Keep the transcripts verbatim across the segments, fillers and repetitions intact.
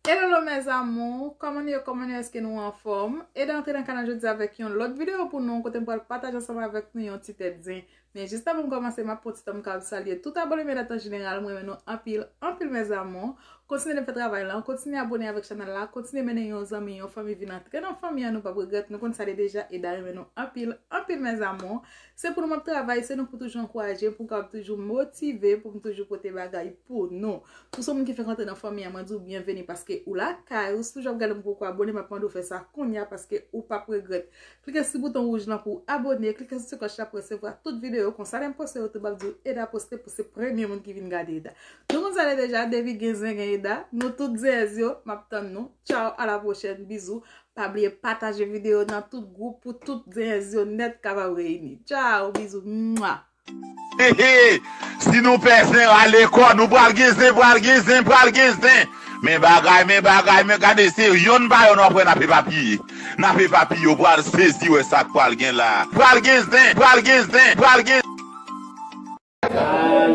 Hello, hello, mes amours, kòman nou ye, kòman nou ye, èske nou anfòm? Eda antre nan kanal jodi avèk yon lòt videyo pou nou, kote m pral pataje ansanm avèk nou yon ti tèt zen. Men jis avan m kòmanse, m ap pran ti tan m ka salye tout abòne m yo an jeneral, m renmen nou anpil, anpil, mes amours. Kontinye fè travay la, kontinye abòne avèk chanèl la, kontinye mennen yon zanmi, yon fanmi vin antre nan fanmi an, nou p ap regrèt, nou konn sa li deja, Eda renmen nou anpil, anpil, mes amours. Se pou nou m ap travay, se nou pou toujou ankouraje m, pou m kapab toujou motive, pou m toujou pote bagay pou nou. Si w se yon moun ki fèk antre nan fanmi an, mwen di w byenveni paske ou lakay ou. Si w toujou ap gade m poko abòne, m ap mande w fè sa kounye a paske ou p ap regrèt. Klike sou bouton wouj lan pou w abòne, klike sou ti klòch la pou w resevwa tout videyo. Konsa lè m poste yo tou, m ap di w Eda poste pou se premye moun ki vin gade Eda. Nou konn sa l ye deja, depi gen zen gen Eda, nou tout zenyèz yo, m ap tann nou. Tchaw, a la pwochèn, bizou. Pa bliye pataje videyo nan tout gwoup pou tout zenyèz yo nèt kapab reyini. Tchaw, bizou. Mwa. He, he. Si nou pè zen, rale kò nou, pral gen zen, pral gen zen, pral gen zen. Men bagay, men bagay, men gade, se yonn pa yonn w ap wè n ap epapiye. N ap epapiye, w pral sezi wè sa k pral gen la. Pral gen zen, pral gen zen, pral gen Ay.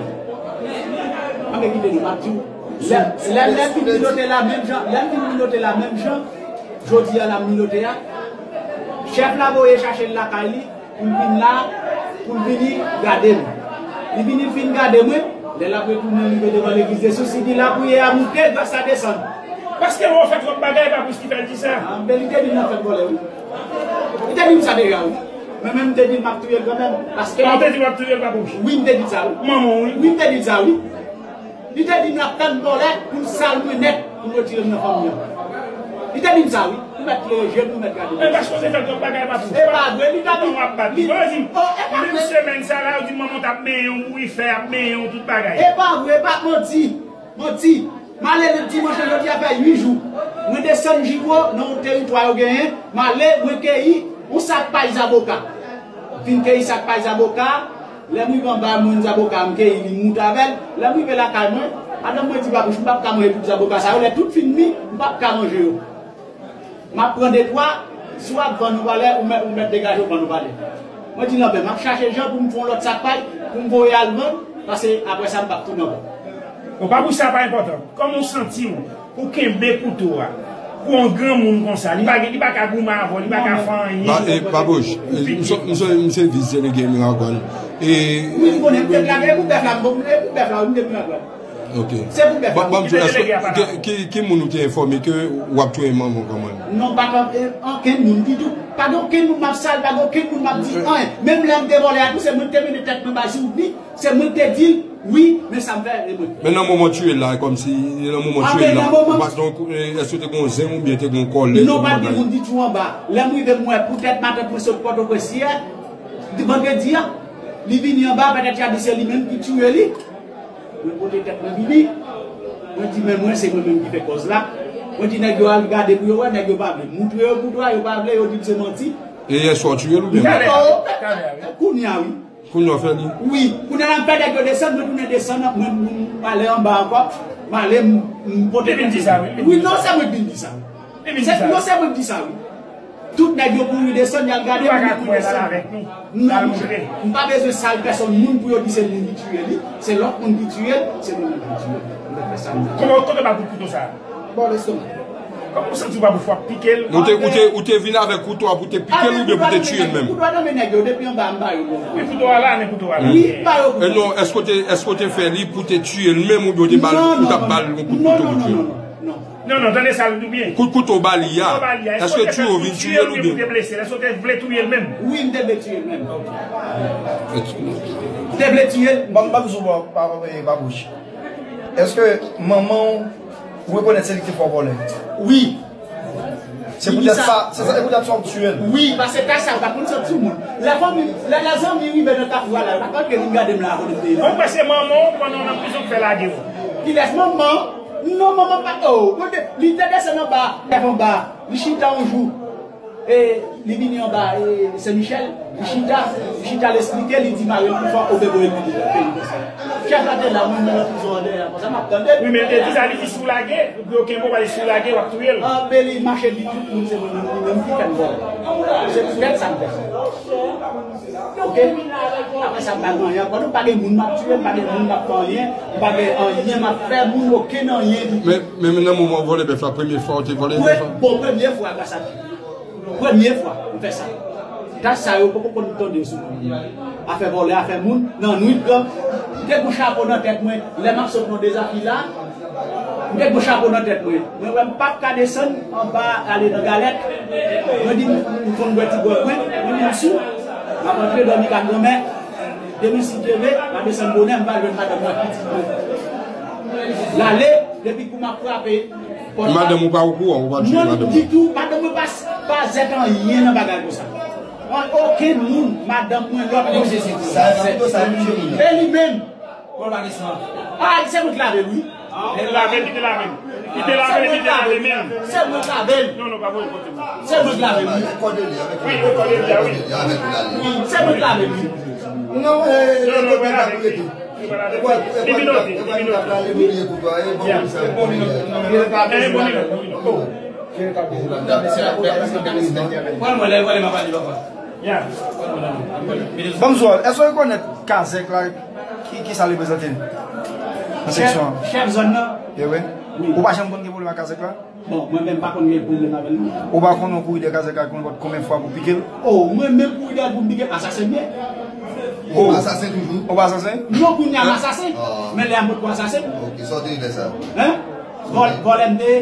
Anben kite nou, m ap di w. Lè, lè, lè m fin milote la menm jan, lè m fin milote la menm jan, jodi a l ap milote a. Chèf la voye chache l lakay li, pou l vin la, pou l vini gade m. Li vini fin gade mwen, lè l ap retounen rive devan legliz de Sousi, li di lapriyè a moute, gras la desann. Paske w fè twòp bagay, pa plis ki fè l di sa. Anben li te di l nan fèt vòlè, wi. Li te di m sa deja, wi. Mwen menm, m te di l m ap touye l kanmenm. Paske. Ah, ou te di w ap touye l, Papouch? Wi, m te di l sa, wi. Manman w, wi. Wi, m te di l sa, wi. Li te di m l ap tann vòlè pou l sal mwen nèt, pou l retire m nan fanmi an. Li te di m sa, wi. Ou mèt klere je m, ou mèt gade. E paske w te fè twòp bagay, Papouch. E pa vre, li ta di. Manman w ap bat li. Bon, di m, oh, e pa vre. Menm semèn sa la, yo di manman w t ap benyen w, bouri fè, ap benyen w, tout bagay. E pa vre, e pa manti. Manti. M ale nan dimanch lan, jodi a fè uit jou. Mwen desann Jigo nan yon teritwa yo genyen. M ale, mwen keyi yon sak pay zaboka. M fin keyi sak pay zaboka. Lè m rive anba, m jwenn zaboka, m keyi li, m moute avè l. Lè m rive lakay mwen, madanm mwen di, Papouch, m p ap ka manje tout zaboka sa yo. Lè tout fin mi, m p ap ka manje yo. M ap pran de twa, si w ap vann yon valè, ou mèt, ou mèt degaje w vann yon valè. Mwen di, Lanbè, m ap chache jan pou m fè yon lòt sak pay, pou m voye al vann, paske apre sa, m p ap tounen ankò. Bon, Papouch, sa pa enpòtan. Kòman w santi w pou w kenbe kouto a? Pou yon granmoun konsa, li pa gen, li pa ka goumen avè w, li pa ka fè anyen. Ba, e, Papouch, e, m se, m se, m se vis delege Miragwàn. E, wi, m konnen, m te plage, e pou bèf la, m, e pou bèf la, wi, m te Miragwàn. Ok. Se pou bèf la. Ban m di w, èske, ki, ki, ki moun ou te enfòme ke w ap touye manman w kanmenm? Non, pa t ankenn moun ditou. Pa gen okenn moun m ap sal, pa gen okenn moun m ap di anyen. Menm lè m te vòlè a tou, se mwen ki te mennen tèt mwen bay souvni, se mwen ki te di l, wi, men sa m fè, e mwen. Men nan moman w touye l la, kòmsi, nan moman w touye l la, ou pa t gen, èske te gen yon zen oubyen te gen yon kòlèg? Non, pa t gen moun ditou anba. Lè m rive, m wè poutèt matant mwen sot Pòtoprens yè, vandredi a, li vini anba, petèt y a di se li menm ki tiye li. Mwen pote tèt mwen vini. Mwen di, men mwen, se mwen menm ki fè kòz la. Mwen di, nèg yo al gade pou yo wè, nèg yo pa vle. Moutre yo kouto a, yo pa vle, yo di m se manti. E yè swa w touye l oubyen? Talè a, talè a, wi. Kounye a, wi. Kounye a w fè li? Wi. Kounye a la m fè nèg yo desann, mwen tounen desann, mwen, mwen, m ale anba ankò. M ale, m, m pote tèt mwen. Li vin di sa, wi, li vin di sa. Wi, non, se mwen ki vin di sa, wi. Li vin di sa. Non, se mwen ki di sa, wi. Tout nèg yo kouri desann, y al gade moun ki kouri desann. Non, m pa bezwen sal pèsonn moun pou yo di se moun ki tiye li, se lòt moun ki tiye l, se mwen menm ki tiye l. M te fè sa m te fè. Kòman, kote w ba kout kouto sa a? Bò lestomak. Kòman w santi w pa pou fwa pike l? Ou te, ou te, ou te vin avèk kouto a pou te pike l oubyen pou te tiye l menm? Kouto a nan men nèg yo, depi anba a m ba yo l. Wi, kouto a la, men kouto a la. Wi, m ba yo kouto a. E non, èske w te, èske w te fè li pou te tiye l menm oubyen w te ba l, ou t ap ba l yon kout kouto pou tiye l? Non, non, non, non, non. Non, non, tande sa l di w byen. Kout kouto w ba li a, èske w te fè l pou tiye l oubyen pou te blese l? Èske w te vle touye l menm? Wi, m te vle tiye l menm. M te vle tiye l. Ban m, ban m di w, pa, pa, pa, pa bouch. Èske manman w, ou rekonèt se li ki te fè w vòlè? Wi. Se poutèt sa, se sa, se poutèt sa w tiye l? Wi, paske kay sa yo pa konn sòt sou moun. Lè fanmi, lè, lè zanmi rive nan kafou a la, yo pa konn ke vin gade m la kote m te ye. Ou kwè se manman w pandan w nan prizon k fè lage w? Kilès manman? Non, manman pa, oh, li te desann anba, lève anba, li chita yon jou. E li vini anba e Sen Michèl, li chita, li chita, l esplike, li di mare l pou fò obe voye l vini peyi konsa. Chèf la te la, mwen menm nan prizon an dèyè a, konsa m ap tande. Wi, men l te di sa, li di si w lage, pou yo kenbe w, si w lage, w ap touye l. Anben li mache di tout moun se mwen menm ki fè l vòlè. Se poutèt sa m fè sa. Ok. Apre sa, m pa gen anyen ankò, non, pa gen moun m ap tiye, m pa gen moun m ap fè anyen, m pa gen anyen m ap fè moun, okenn anyen ditou. Men, men nan moman w vòlè bèf la, premye fwa w te vòlè bèf la? Bon, premye fwa, gras a Dye. Premye fwa, m fè sa. Tach sa yo poko konn tande sou moun. Afè vòlè, afè moun, nan nwit blan, m te gon chapo nan tèt mwen, lè m ap sot nan Dezafil la, m te gon chapo nan tèt mwen. Mwen wè m p ap ka desann anba ale nan Galèt. Mwen di m konn bwè ti gwòg mwen, mwen di m sou. M ap antre dòmi ka granmè. Demen si Dye vle, m a desann bonè, m va jwenn madanm mwen ak pitit mwen. L ale, depi kou m ap frape pòt la. Madanm ou pa okouran, ou pa tiye madanm ou? Non, ditou, madanm mwen pa, pa zèt anyen nan bagay konsa. An okenn moun, madanm mwen, lòt moun. Sa, sa, sa, sa, e li menm. Bon, pa gen san. Ah, se mwen ki lave l, wi. Li lave, li te lave. Li te lave, li te lave menm. Se mwen ki lave l. Non, non, pa voye kote mwen. Se mwen ki lave l, wi. Wi, li kòde li a, wi. Wi, se mwen ki lave l, wi. Non, e, non, e, non, e, li vin oti, li vin oti. Li vin oti. Yeah. E bon minòt, bon minòt. Oh. Pran mwen, lè vòlè m ap pale papa. Yeah. Ban m di w, èske w rekonèt kazèk la, ki, ki sa l reprezante nan seksyon an? Chèf, chèf zòn nan. E wi? Wi. Ou pa janm konn gen pwoblèm ak kazèk la? Bon, mwen menm pa konn gen pwoblèm avè l, non. Ou pa konnen yon kouri dèyè kazèk la konn konbyen fwa pou pike l? Oh, mwen menm kouri dèyè l pou m pike l, asasen m ye. Oh. Asasen toujou? Ou pa asasen? Non, kounye a m asasen. Ah. Men lè a m potko asasen. Ok, sa w te ye lè sa? Hein? Vòl-, vòlè m te ye.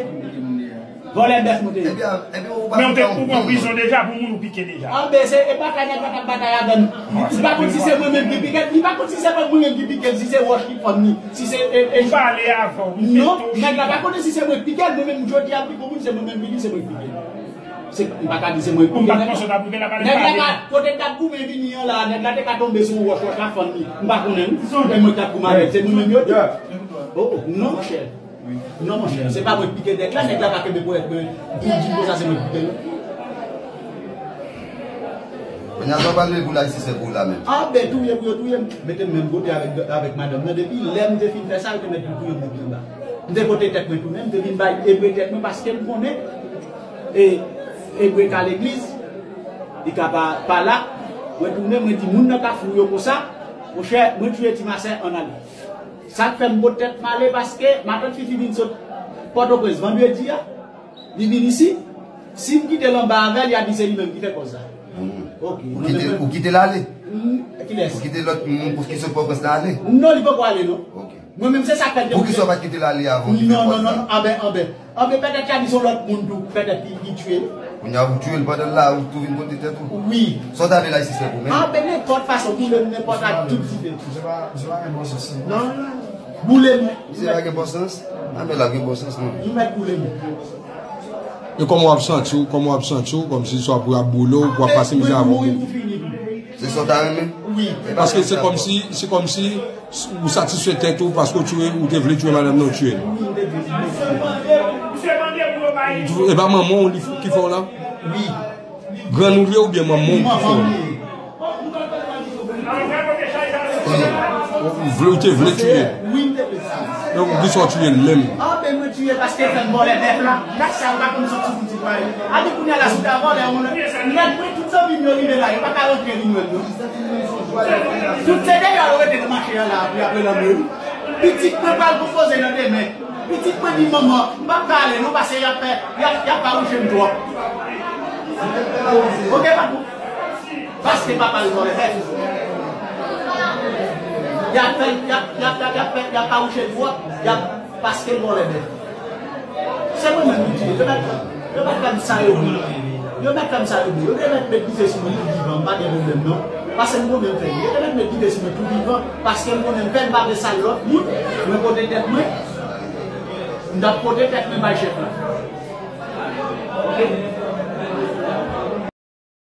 Vòlè bèf nou te ye. Ebyen, ebyen, ou pa... Men ou te, ou pran prizon deja pou moun ou pike deja. Anben, se, e batay nèg la t ap batay avè m. Li pa konn si se mwen menm ki pike l, li pa konn si se mwen menm ki pike l, si se wòch ki fann li, si se, e, e... M pale avè w, m te touche. Non, nèg la pa konnen si se mwen ki pike l, mwen menm jodi a m pike yon moun, se mwen menm ki di se mwen ki pike l. Se, m pa ka di se mwen ki pike l. Nèg la ka, kote l t ap goumen vini an la, nèg la te ka tonbe sou yon wòch, wòch la fann li. M pa konnen, wi. Se mwen k t ap goumen avè l, se nou menm yo di. Oh, oh, non, monchè. Non, monchè, se pa mwen ki pike nèg la, nèg la pa kenbe ponyèt mwen pou di konsa se mwen ki pike l. Kounye a sa w pral leve pou la jistis fè pou ou la menm. Anben, touye pou yo touye m. Mete m menm kote avèk, avèk madanm nan. Depi lè m te fin fè sa, yo te mèt vin touye m depi anba. M te pote tèt mwen tounen, m te vin bay ebre tèt mwen paske m konnen, e, ebre ka legliz, li ka pa, pa la. Mwen tounen, mwen di moun nan Kafou yo konsa, monchè, mwen touye Ti Masè, ann ale. Sa k fè m pot tèt m ale, paske matant Fifi vin sot Pòtoprens vandredi a, li vin isit. Si m kite l anba avè l, y a di se li menm ki fè kòz la. Hmm. Ok, ou kite, ou kite l ale? Hmm, kilès? Ou kite lòt moun pou ki sot Pòtoprens la ale? Non, li poko ale, non. Ok. Mwen menm, se sa k fè l te... Poukisa w pa t kite l ale avan li fè kòz la? Non, non, non, non, anben, anben. Anben, petèt y a di se yon lòt moun tou, petèt ki, ki tiye l. Kounye a ou tiye l pandan l la, ou tou vin pote tèt ou? Wi. Sa w ta vle la jistis fè pou menm? Anben, nenpòt fason, koule m nenpòt ak tout dife. Misye pa, misye pa gen bon sans, non. Non, non, non. Boule m. Misye pa gen bon sans? Anben, l ap gen bon sans, non. Li mèt boule m. E kòman w ap santi w, kòman w ap santi w, kòmsi swa pou y ap boule w, pou w ap pase mizè avè w? Se sa w ta renmen? Wi. Paske se kòmsi, se kòmsi ou satisfè tèt ou paske w tiye, ou te vle tiye madanm nan, ou tiye l. E pa manman w li f-, ki fè w la? Wi. Grann ou li ye oubyen manman w ki fè w la? Ou vle, ou te vle tiye l. Wi, m te vle tiye l. Donk, poukisa w tiye l menm? Anben, mwen tiye paske fè m vòlè bèf la. Gad sa, ou pa konn sot sou boutik la. Epi kounye a la, si w ta vòlè yon lòt, nèg mwen, tout zanmi m yo rive la, yo pa ka rantre vin wè m, non. Tout se deyò yo rete nan mache a la, pou y ap rele anmwe wi. Pitit mwen pral konpoze nan demen. Pitit mwen di, "Manman, m p ap ka ale non, paske y ap fè, y ap, y ap fawouche m twòp." Oke, patwon? Paske papa l vòlè bèf. Y ap fè, y ap, y ap, y ap, y ap fè, y ap fawouche l twòp, y ap, paske l vòlè bèf. Se mwen menm ki tiye. Yo mèt, yo mèt fè m sa yo vle. Yo mèt fè m sa yo vle. Yo te mèt met dife sou mwen tou vivan, m pa gen pwoblèm non. Paske m konnen m fè l. Yo te mèt met dife sou mwen tou vivan, paske m konnen m fè l, m pa vle sal lòt moun. Mwen pote tèt mwen. M t ap pote tèt mwen bay chèf la. Oke?